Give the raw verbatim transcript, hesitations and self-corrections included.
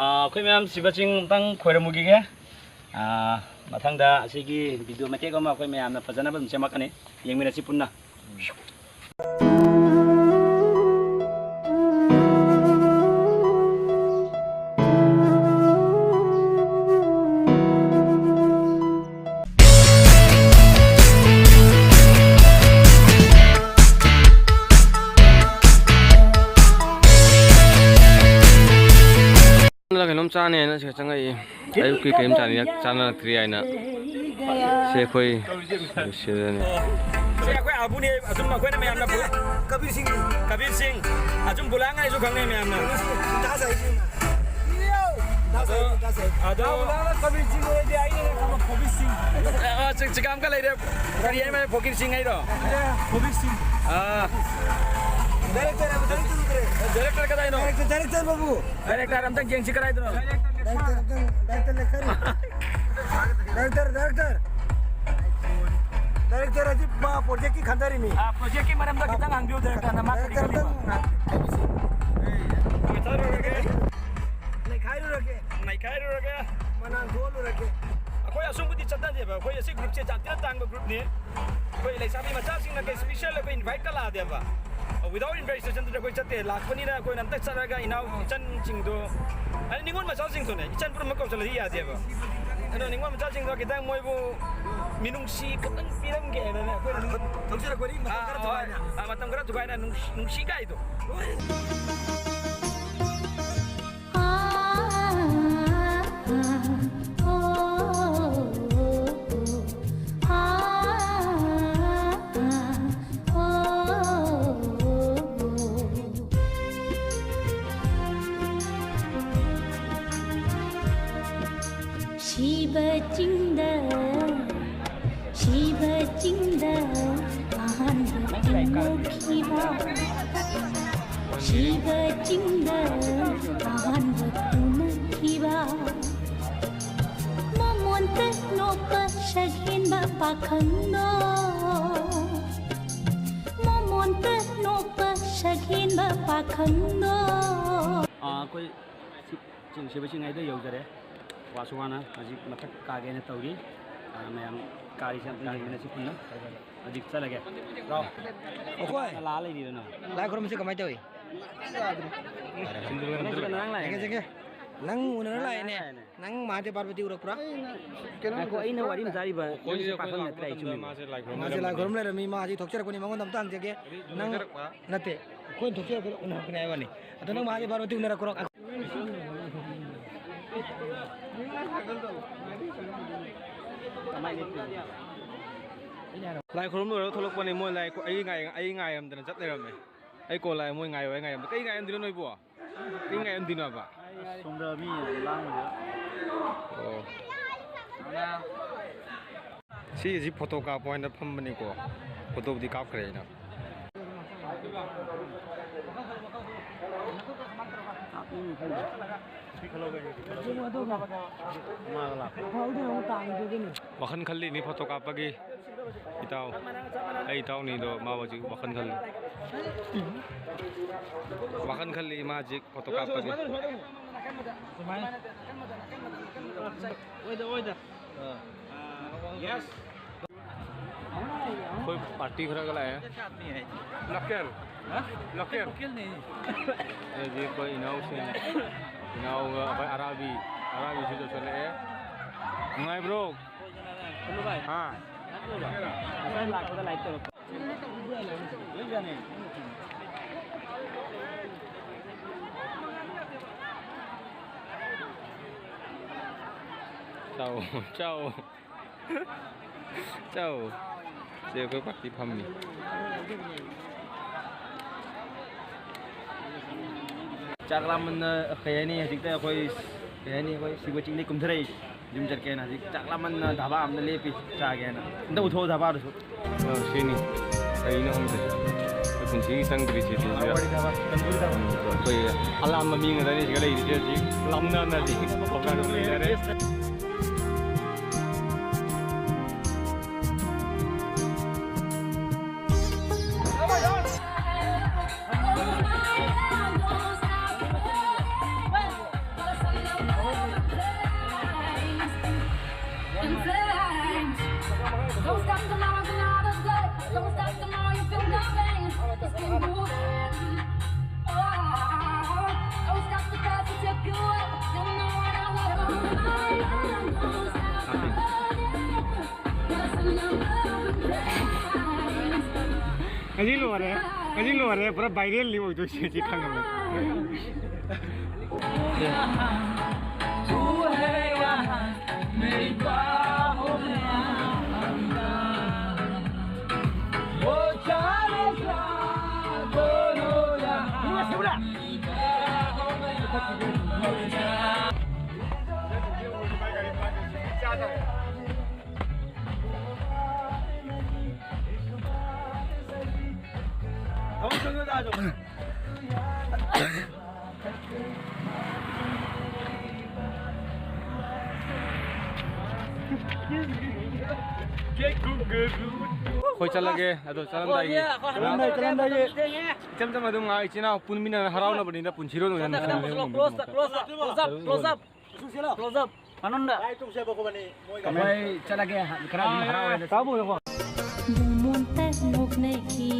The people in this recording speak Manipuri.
ꯑꯥ, ꯑꯩꯈꯣꯏ ꯃꯌꯥꯝ ꯁꯤꯕ ꯆꯤꯡ ꯑꯝꯇꯪ ꯈꯣꯏꯔꯝꯃꯨꯈꯤꯒꯦ꯫ ꯑꯥ, ꯃꯊꯪꯗ ꯑꯁꯤꯒꯤ ꯚꯤꯗꯤꯑꯣ ꯃꯇꯦꯛ ꯑꯃ ꯑꯩꯈꯣꯏ ꯃꯌꯥꯝꯅ ꯐꯖꯅꯕ ꯑꯗꯨꯝ ꯁꯦꯝꯃꯛꯀꯅꯤ, ꯌꯦꯡꯃꯤꯟꯅꯁꯤ ꯄꯨꯟꯅ꯫ ꯀꯩꯅꯣꯝ ꯆꯥꯅꯦꯅ ꯁꯤꯗ ꯆꯪꯉꯛꯏ꯫ ꯑꯌꯨꯛꯀꯤ ꯀꯔꯤꯝ ꯆꯥꯅꯤ-, ꯆꯥꯅꯔꯛꯇ꯭ꯔꯤ ꯍꯥꯏꯅ꯫ ꯁꯤ ꯑꯩꯈꯣꯏ ꯁꯤꯗꯅꯤ꯫ ꯁꯤ ꯑꯩꯈꯣꯏ ꯑꯥꯕꯨꯅꯤ, ꯑꯆꯨꯝꯕ ꯑꯩꯈꯣꯏꯅ ꯃꯌꯥꯝꯅ ꯕꯨ-, ꯀꯕꯤꯔ ꯁꯤꯡ꯫ ꯀꯕꯤꯔ ꯁꯤꯡ꯫ ꯑꯆꯨꯝ ꯕꯨꯂꯥꯡ ꯍꯥꯏꯁꯨ ꯈꯪꯅꯩ ꯃꯌꯥꯝꯅ꯫ ꯗꯥꯁ ꯍꯥꯏꯁꯤꯅ꯫ ꯗꯥꯁ ꯍꯥꯏꯁꯤ, ꯗꯥꯁ ꯍꯥꯏꯁꯤ꯫ ꯑꯗꯣ, ꯅꯥꯎ ꯕꯨꯂꯥꯡꯅ ꯀꯕꯤꯔ ꯁꯤꯡ ꯑꯣꯏꯔꯗꯤ ꯑꯩꯅ ꯈꯪꯕ ꯀꯣꯕꯤ ꯁꯤꯡ꯫ ꯑ, ꯆꯤ-, ꯆꯤꯀꯥꯝꯒ ꯂꯩꯔꯦ꯫ ꯀꯔꯤ ꯍꯥꯏ ꯃꯥꯜꯂꯦ? ꯐꯣꯀꯤꯔ ꯁꯤꯡ ꯍꯥꯏꯔꯣ? ꯑꯦ, ꯀꯣꯕꯤ ꯁꯤꯡ꯫ ꯑꯥ꯫ ꯗꯥꯏꯔꯦꯛꯇꯔ ꯍꯥꯏꯕ, ꯗꯥꯏꯔꯦꯛꯇꯔ ꯎꯗ꯭ꯔꯦ꯫ ꯗꯥꯏꯔꯦꯛꯇꯔ ꯀꯗꯥꯏꯅꯣ? ꯗꯥꯏꯔꯦꯛꯇꯔ, ꯗꯥꯏꯔꯦꯛꯇꯔ ꯕꯥꯕꯨ꯫ ꯗꯥꯏꯔꯦꯛꯇꯔ ꯑꯝꯇꯪ ꯌꯦꯡꯁꯤ ꯀꯗꯥꯏꯗꯅꯣ? ꯗꯥꯏꯔꯦꯛꯇꯔ ꯑꯝꯇꯪ, ꯗꯥꯏꯔꯦꯛꯇꯔ ꯂꯩꯈꯠꯂꯨ꯫ Director, director. ꯗꯥꯏꯔꯦꯛꯇꯔ ꯍꯥꯏꯗꯤ ꯃꯥ ꯄ꯭ꯔꯣꯖꯦꯛꯀꯤ ꯈꯟꯊꯔꯤꯃꯤ꯫ ꯑꯥ, ꯄ꯭ꯔꯣꯖꯦꯛꯀꯤ ꯃꯔꯝꯗ ꯈꯤꯇꯪ ꯍꯪꯕꯤꯌꯨ ꯗꯥꯏꯔꯦꯛꯇꯔꯅ, ꯃꯥ ꯀꯔꯤ ꯗꯥꯏꯔꯦꯛꯇꯔ ꯈꯜꯂꯤꯕ? ꯑꯝꯇꯪ ꯂꯣꯏꯊꯔꯨꯔꯒꯦ꯫ ꯅꯩꯈꯥꯏꯔꯨꯔꯒꯦ꯫ ꯅꯩꯈꯥꯏꯔꯨꯔꯒꯦ꯫ ꯃꯅꯥ ꯊꯣꯛꯍꯜꯂꯨꯔꯒꯦ꯫ ꯑꯩꯈꯣꯏ ꯑꯁꯨꯝꯕꯨꯗꯤ ꯆꯠꯅꯗꯦꯕ꯫ ꯑꯩꯈꯣꯏ ꯑꯁꯤ ꯒ꯭ꯔꯨꯞꯁꯦ ꯌꯥꯝ ꯊꯤꯅ ꯇꯥꯡꯕ ꯒ꯭ꯔꯨꯞꯅꯤ꯫ ꯑꯩꯈꯣꯏ ꯂꯩꯁꯥꯕꯤ ꯃꯆꯥꯁꯤꯡꯅ ꯀꯩ ꯁ꯭ꯄꯤꯁꯦꯜ ꯑꯩꯈꯣꯏ ꯏꯟꯚꯥꯏꯠꯀ ꯂꯥꯛꯑꯗꯦꯕ꯫ Without invitation ꯑꯩꯈꯣꯏ ꯆꯠꯇꯦ꯫ ꯂꯥꯛꯄꯅꯤꯅ ꯑꯩꯈꯣꯏꯅ ꯑꯝꯇ ꯆꯠꯂꯒ ꯏꯅꯥꯎ ꯏꯆꯟꯁꯤꯡꯗꯣ, ꯑꯩ ꯅꯤꯉꯣꯜ ꯃꯆꯥꯁꯤꯡꯗꯨꯅꯦ, ꯏꯆꯟ ꯄꯨꯝꯅꯃꯛ ꯀꯧꯁꯜꯂꯗꯤ ꯌꯥꯗꯦꯕ꯫ ꯑꯗꯣ ꯅꯤꯉꯣꯜ ꯃꯆꯥꯁꯤꯡꯗꯣ ꯈꯤꯇꯪ ꯃꯣꯏꯕꯨ ꯃꯤꯅꯨꯡꯁꯤ ꯈꯤꯇꯪ ꯄꯤꯔꯝꯒꯦꯅꯅꯦ ꯑꯩꯈꯣꯏꯅ ꯊꯧꯖꯔꯛꯄꯅꯤ, ꯃꯇꯝ ꯈꯔ ꯑꯥ, ꯊꯨꯒꯥꯏꯅ꯫ ꯑꯥ, ꯃꯇꯝ ꯈꯔ ꯊꯨꯒꯥꯏꯅ ꯅꯨꯡꯁꯤ, ꯅꯨꯡꯁꯤ ꯀꯥꯏꯗꯣ꯫ ꯁꯤꯕ ꯆꯤꯡꯗ, ꯁꯤꯕ ꯆꯤꯡꯗ ꯑꯍꯥꯟꯕ ꯎꯅꯈꯤꯕ, ꯁꯤꯕ ꯆꯤꯡꯗ ꯑꯍꯥꯟꯕ ꯎꯅꯈꯤꯕ, ꯃꯃꯣꯟꯇ ꯅꯣꯛꯄ ꯁꯛꯍꯦꯟꯕ ꯄꯥꯈꯪꯗꯣ, ꯃꯃꯣꯟꯇ ꯅꯣꯛꯄ ꯁꯛꯍꯦꯟꯕ ꯄꯥꯈꯪꯗꯣ꯫ ꯑꯥ, ꯑꯩꯈꯣꯏ ꯁꯤ-, ꯆꯤꯡ ꯁꯤꯕ ꯆꯤꯡ ꯍꯥꯏꯗꯣ ꯌꯧꯖꯔꯦ꯫ ꯋꯥꯁꯨ ꯋꯥꯅ ꯍꯧꯖꯤꯛ ꯃꯊꯛ ꯀꯥꯒꯦꯅ ꯇꯧꯔꯤ꯫ ꯑ, ꯃꯌꯥꯝ ꯀꯥꯔꯤꯁꯦ ꯑꯝꯇ ꯌꯦꯡꯃꯤꯟꯅꯁꯤ ꯄꯨꯟꯅ꯫ ꯍꯧꯖꯤꯛ ꯆꯠꯂꯒꯦ꯫ ꯑꯩꯈꯣꯏ ꯂꯥ ꯂꯩꯔꯤꯔꯣ ꯅꯪ? ꯂꯥꯏ ꯈꯨꯔꯨꯝꯕꯁꯤ ꯀꯃꯥꯏꯅ ꯇꯧꯏ? ꯅꯪꯁꯨ ꯉꯔꯥꯡ ꯂꯥꯛꯏꯅꯦ꯫ ꯌꯦꯡꯒꯦ, ꯌꯦꯡꯒꯦ꯫ ꯅꯪ ꯃꯨꯟꯅꯔ ꯂꯥꯛꯏꯅꯦ꯫ ꯅꯪ ꯃꯍꯥꯗꯦꯕ ꯄꯥꯔꯕꯇꯤ ꯎꯔꯛꯄ꯭ꯔꯥ? ꯉꯥꯏꯈꯣ, ꯑꯩꯅ ꯋꯥꯔꯤ ꯑꯃ ꯇꯥꯔꯤꯕ, ꯅꯪꯁꯦ ꯄꯥꯈꯪ ꯅꯠꯇ꯭ꯔꯥ? ꯑꯩ ꯆꯨꯝꯃꯤꯕ? ꯃꯥꯁꯦ ꯂꯥꯏ ꯈꯨꯔꯨꯝ ꯂꯩꯔꯝꯃꯤ꯫ ꯃꯥꯁꯦ ꯂꯥꯏ ꯈꯨꯔꯨꯝ ꯂꯩꯔꯝꯃꯤ꯫ ꯃꯥ ꯍꯧꯖꯤꯛ ꯊꯣꯛꯆꯔꯛꯄꯅꯤ꯫ ꯃꯉꯣꯟꯗ ꯑꯝꯇ ꯍꯪꯖꯒꯦ꯫ ꯅꯪ ꯅꯠꯇꯦ, ꯑꯩꯈꯣꯏꯅ ꯊꯣꯛꯆꯔꯛꯄꯗ ꯎꯅꯔꯛꯄꯅꯦ ꯍꯥꯏꯕꯅꯤ꯫ ꯑꯗꯣ ꯅꯪ ꯃꯍꯥꯗꯦꯕ ꯄꯥꯔꯕꯇꯤ ꯎꯅꯔꯛꯄ꯭ꯔꯣ? ꯂꯥꯏ ꯈꯨꯔꯨꯝ ꯂꯣꯏꯔꯒ ꯊꯣꯛꯂꯛꯄꯅꯦ ꯃꯣꯏ꯫ ꯂꯥꯏ ꯈꯨ-, ꯑꯩ ꯉꯥꯏ-, ꯑꯩ ꯉꯥꯏꯔꯝꯗꯅ ꯆꯠ ꯂꯩꯔꯝꯃꯦ꯫ ꯑꯩ ꯀꯣꯜ ꯂꯥꯛꯑꯦ, ꯃꯣꯏ ꯉꯥꯏꯌꯣ, ꯑꯩ ꯉꯥꯏꯔꯝꯗ-, ꯀꯩ ꯉꯥꯏꯔꯝꯗꯣꯏꯅꯣ ꯅꯣꯏꯕꯣ? ꯀꯩ ꯉꯥꯏꯔꯝꯗꯣꯏꯅꯣꯕ? ꯁꯣꯝꯗ ꯃꯤ ꯌꯥꯝ ꯂꯥꯡꯉꯤꯗ꯫ ꯑꯣ꯫ ꯁꯤꯁꯤ ꯐꯣꯇꯣ ꯀꯥꯞꯄ ꯍꯥꯏꯅ ꯐꯝꯕꯅꯤꯀꯣ꯫ ꯐꯣꯇꯣꯕꯨꯗꯤ ꯀꯥꯞꯈ꯭ꯔꯦ ꯑꯩꯅ꯫ ꯋꯥꯈꯜ ꯈꯜꯂꯤꯅꯤ ꯐꯣꯇꯣ ꯀꯥꯞꯄꯒꯤ꯫ ꯏꯇꯥꯎ, ꯑꯩ ꯏꯇꯥꯎꯅꯤꯗꯣ ꯃꯥ ꯍꯧꯖꯤꯛ ꯋꯥꯈꯜ ꯈꯜꯂꯤ꯫ ꯋꯥꯈꯜ ꯈꯜꯂꯤ ꯃꯥ ꯍꯧꯖꯤꯛ ꯐꯣꯇꯣ ꯀꯥꯞꯄꯒꯤ꯫ ꯁꯨꯃꯥꯏꯅ꯫ ꯑꯣꯏꯗ, ꯑꯣꯏꯗ꯫ ꯑꯩꯈꯣꯏ ꯄꯥꯔꯇꯤ ꯈꯔꯒ ꯂꯥꯛꯑꯦ꯫ ꯂꯣꯀꯦꯜ꯫ ꯂꯣꯀꯦꯜ꯫ ꯑꯗꯨꯗꯤ ꯑꯩꯈꯣꯏ ꯏꯅꯥꯎꯁꯤꯡ, ꯏꯅꯥꯎꯒ ꯑꯩꯈꯣꯏ ꯑꯔꯥꯕꯤ, ꯑꯔꯥꯕꯤꯁꯨ ꯌꯧꯁꯜꯂꯛꯑꯦ꯫ ꯅꯨꯡꯉꯥꯏꯕ꯭ꯔꯣ? ꯍꯥ? ꯉꯁꯥꯏ ꯂꯥꯛꯄꯗ ꯂꯥꯏꯛ ꯇꯧꯔꯛꯄ꯫ ꯆꯥꯎ, ꯆꯥꯎ꯫ ꯆꯥꯎ꯫ ꯁꯦ ꯑꯩꯈꯣꯏ ꯄꯥꯔꯇꯤ ꯐꯝꯃꯤ꯫ ꯆꯥꯛ ꯂꯥꯝꯃꯟꯅ ꯀꯩ ꯍꯥꯏꯅꯤ, ꯍꯧꯖꯤꯛꯇ ꯑꯩꯈꯣꯏ ꯀꯩ ꯍꯥꯏꯅꯤ, ꯑꯩꯈꯣꯏ ꯁꯤꯕ ꯆꯤꯡꯗꯩ ꯀꯨꯝꯊꯔꯛꯏ꯫ ꯌꯨꯝ ꯆꯠꯀꯦꯅ ꯍꯧꯖꯤꯛ ꯆꯥꯛ ꯂꯥꯝꯃꯟꯅ ꯙꯥꯕꯥ ꯑꯝꯗ ꯂꯦꯞꯄꯤ꯫ ꯆꯥꯒꯦꯅ꯫ ꯑꯝꯇ ꯎꯊꯣꯛꯑꯣ ꯙꯥꯕꯥꯗꯨꯁꯨ꯫ ꯑ, ꯁꯤꯅꯤ꯫ ꯀꯩꯅꯣ ꯈꯪꯗꯦ꯫ ꯑꯩꯈꯣꯏ ꯄꯨꯟꯁꯤꯒꯤ ꯆꯪꯗ꯭ꯔꯤ ꯁꯤꯗꯤ꯫ ꯑꯩꯈꯣꯏ ꯑꯂꯥꯝꯕ ꯃꯤ ꯉꯥꯛꯇꯅꯤ ꯁꯤꯗ ꯂꯩꯔꯤꯁꯦ ꯍꯧꯖꯤꯛ꯫ ꯂꯥꯝꯅꯅ ꯍꯧꯖꯤꯛ ꯄ꯭ꯔꯣꯒ꯭ꯔꯥꯝ ꯂꯩꯔꯦ꯫ ꯉꯁꯤ ꯂꯣꯏꯔꯦ꯫ ꯉꯁꯤ ꯂꯣꯏꯔꯦ꯫ ꯄꯨꯔꯥ viral ꯅꯤ ꯑꯣꯏꯗꯣꯏꯁꯦ ꯁꯤ ꯈꯪꯉꯕꯅꯤ꯫ ꯑꯩꯈꯣꯏ ꯆꯠꯂꯒꯦ꯫ ꯑꯗꯣ ꯆꯠꯂꯝꯗꯥꯏꯒꯤ ꯆꯠꯂꯝꯗꯥꯏ, ꯆꯠꯂꯝꯗꯥꯏꯒꯤ꯫ ꯏꯆꯝ ꯆꯝꯅ ꯑꯗꯨꯝ ꯉꯥꯏꯍꯥꯛ ꯏꯆꯤꯟ ꯏꯅꯥꯎ ꯄꯨꯟꯃꯤꯟꯅꯔ ꯍꯔꯥꯎꯅꯕꯅꯤꯅ ꯄꯨꯟꯁꯤꯔꯣ ꯅꯣꯏꯅ꯫ Close up, close up, close up, close up, close up. ꯃꯅꯨꯡꯗ꯫ ꯑꯩꯈꯣꯏ ꯆꯠꯂꯒꯦ, ꯈꯔ ꯑꯗꯨꯝ ꯍꯔꯥꯎꯔꯦ꯫ ꯇꯥꯃꯣ, ꯌꯦꯡꯉꯣ꯫ ꯅꯣꯡꯃꯣꯟꯇ ꯅꯣꯛꯅꯈꯤ꯫